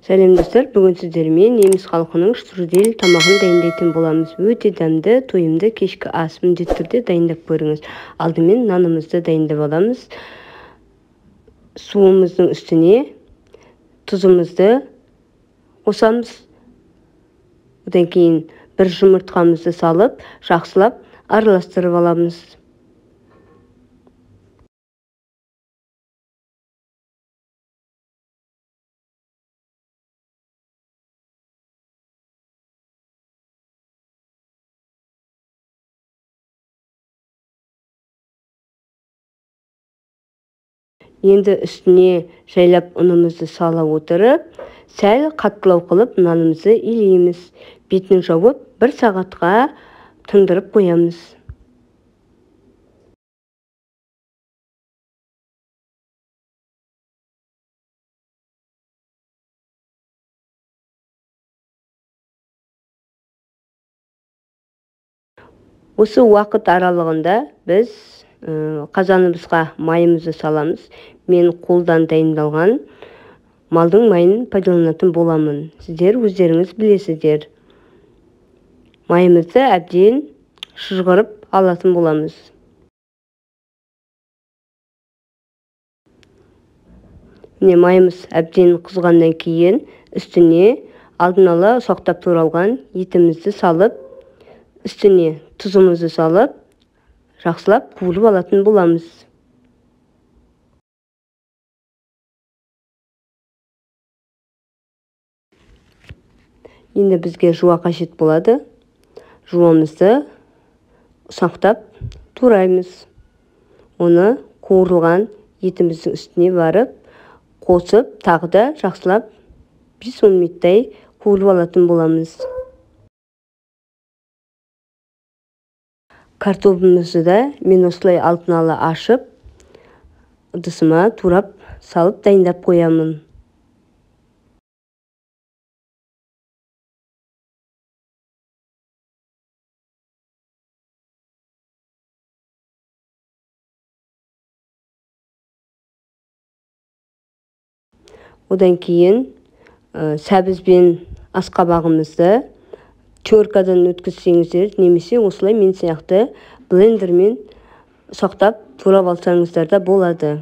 Сәлем достар, бүгін сіздермен неміс халқының штрудель тамағын дайындайтын боламыз. Өте дәмді, тойымды кешкі ас, міндетті түрде дайындап көріңіз. Алдымен нанымызды дайындап аламыз. Суымыздың үстіне тұзымызды қосамыз. Одан кейін бір жұмыртқамызды салып, жақсылап араластырып аламыз. Енді үстіне жайлап ұнымызды сала отырып, сәл қаттылау қылып нанымызды илейміз. Бетін жауып, бір сағатқа тындырып қоямыз. Осы уақыт аралығында біз қазанымызға майымызды саламыз. Мен қолдан дайындалған малдың майын пайдаланатын боламын. Сіздер өздеріңіз білесіздер. Майымызды әбден шыжғырып алатын боламыз. Міне, майымыз әбден қызғаннан кейін үстіне алдын ала ұсақтап туралған етімізді салып, үстіне тұзымызды салып, жақсылап қуырып алатын боламыз. Енді бізге жуа қажет болады. Жуамызды ұсақтап тураймыз. Оны қуырылған етіміздің үстіне барып қосып, тағы да жақсылап 5-10 минуттай қуырып алатын боламыз. Картобымызды да мен осылай алдын ала ашып, ыдысыма турап салып дайындап қоямын. Одан кейін сәбіз бен асқабағымызды теркадан өткізсеңіздер, немесе осылай мен сияқты блендермен ұсақтап турап алсаңыздар да болады.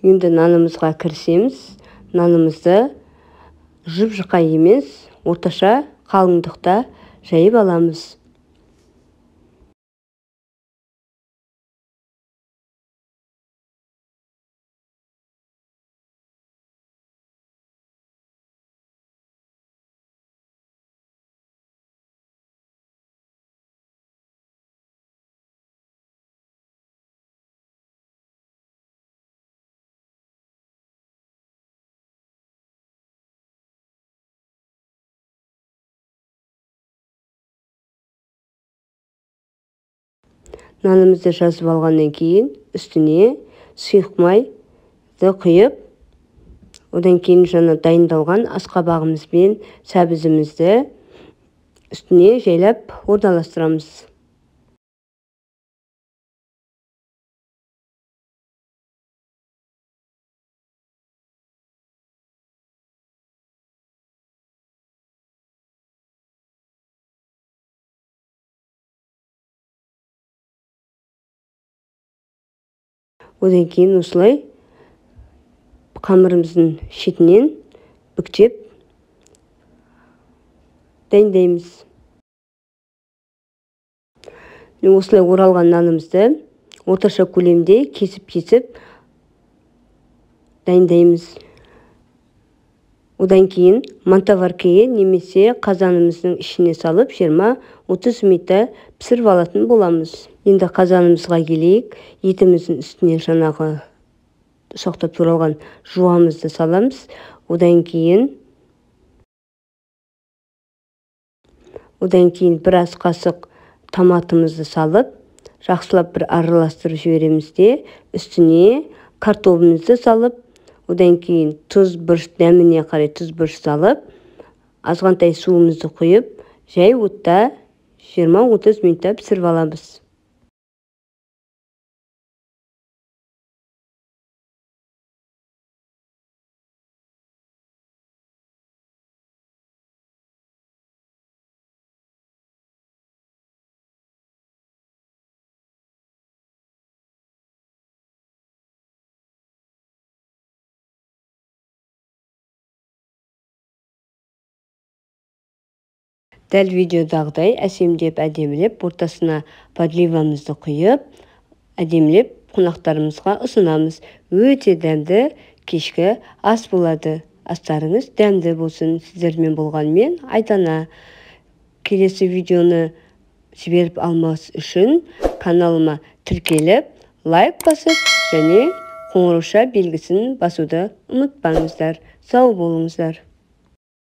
Енді нанымызға кірісеміз. Нанымызды жұп-жұқа емес, орташа қалыңдықта жайып аламыз. Нанымызды жазып алғаннан кейін үстіне сұйық майды құйып, одан кейін жаңа дайындалған асқабағымыз бен сәбізімізді үстіне жайлап орналастырамыз. Одан кейін осылай қамырымыздың шетінен бүктеп дайындаймыз. Осылай оралған нанымызды орташа көлемде кесіп-кесіп дайындаймыз. Одан кейін мантоваркаға немесе қазанымыздың ішіне салып 20-30 минутта пісіріп алатын боламыз. Енді қазанымызға келейік. Етіміздің үстіне жаңағы ұсақтап туралған жуамызды саламыз. Одан кейін біраз қасық томатымызды салып, жақсылап бір араластырып жібереміз де, үстіне картобымызды салып, одан кейін тұз, бұрыш, дәміне қарай тұз, бұрыш салып, азғантай суымызды құйып, жай отта 20-30 минутта пісіріп аламыз. Дәл видеодағыдай әсемдеп, әдемілеп, ортасына подливамызды құйып, әдемілеп қонақтарымызға ұсынамыз. Өте дәмді кешкі ас болады. Астарыңыз дәмді болсын. Сіздермен болған мен Айдана. Келесі видеоны жіберіп алмас үшін каналыма тіркеліп, лайк басып және қоңырауша белгісін басуды ұмытпаңыздар. Сау болыңыздар.